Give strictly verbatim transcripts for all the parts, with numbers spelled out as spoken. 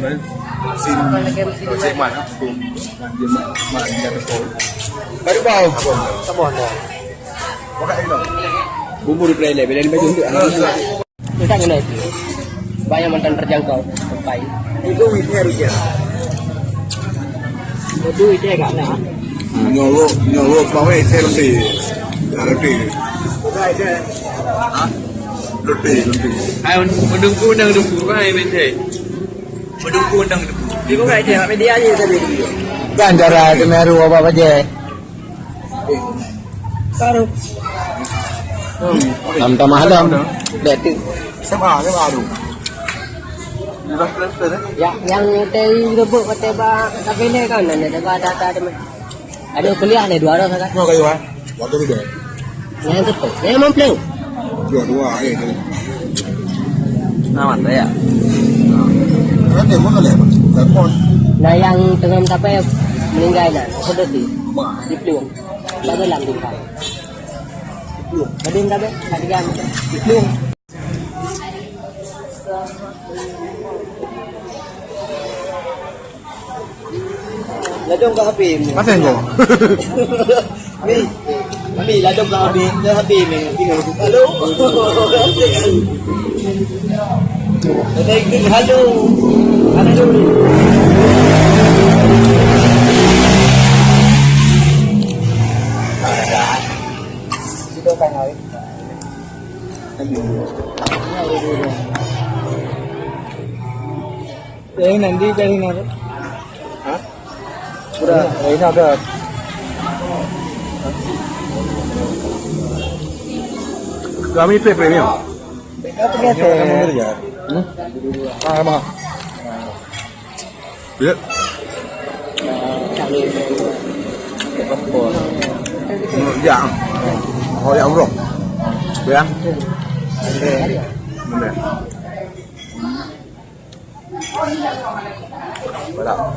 Mesin, mesin man, man, man, man, man, man. Baru bau. Apa? Apa anda? Pakai ini. Bumbu di pelai-pelai, bila ni baju untuk anak. Kita kena itu. Bayar mantan terjangkau sampai. Itu witnya rupiah. Itu witnya agak nak. Nyolok, nyolok, bawa saya lebih. Ya, lebih. Bukan aja. Hah? Lebih, lebih. Hai, mendungku, mendungku, hai, mendungku. Mendungku, mendungku. Di bukan aja, media aja tadi. Kan cara Semeru apa aja. Baru. Hmm. Tam tamah adam. Dah tu. Sama, sama tu. Dah selesai, eh? Ya, yang tadi rebut kata ba, tak boleh kan, ada ba data teman. Ada kuliah ni dua orang kan? Mau kayu, ah? Waktu tu dah. Yang tu tu. Yang mana? Dua-dua, eh, tu. Nama saya? Nanti mana leh? Telepon. Nah, yang tengah mencapai meninggal nah, sudah di. Di Plueng. Pada lam tinggal. Tadi enggak ada, tadi kan. Ladong ka H P. Pasal kau? Mi, Mi, ladong ka H P, ka H P, Mi. Halo. Ada ikut halo. Halo. Kita kan hari. Eh, nanti dari mana? Hah? Udah, eh, ini ada. Kami itu premium. Premium kan mundur ya. Hmm? Ah, mah. Ya. Ya. Oh, ya, bro. Ya. Benar. Benar.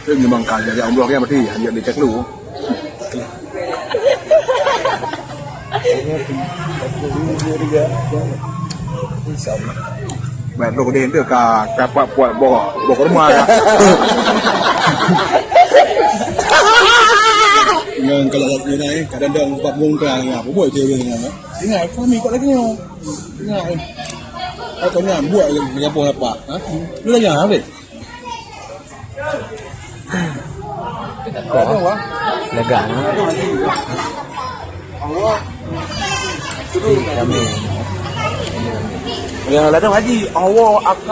Ini memang kerja yang bro, ya, berarti hanya dicek dulu. Baik, tu dia tu ka, ka puat-puat boh, boh kurma ya. Ngan kalau nak guna, eh, kadang-kadang empat bongkar, ya, apa buat dia dengan, eh? Ingat, kami kot lagi ni. Ingat, eh. Kau tanya, buat lagi, apa, apa? Ha? Lu tanya, habis? Lega, ha? Kami. Ya, ladang haji. Allah akan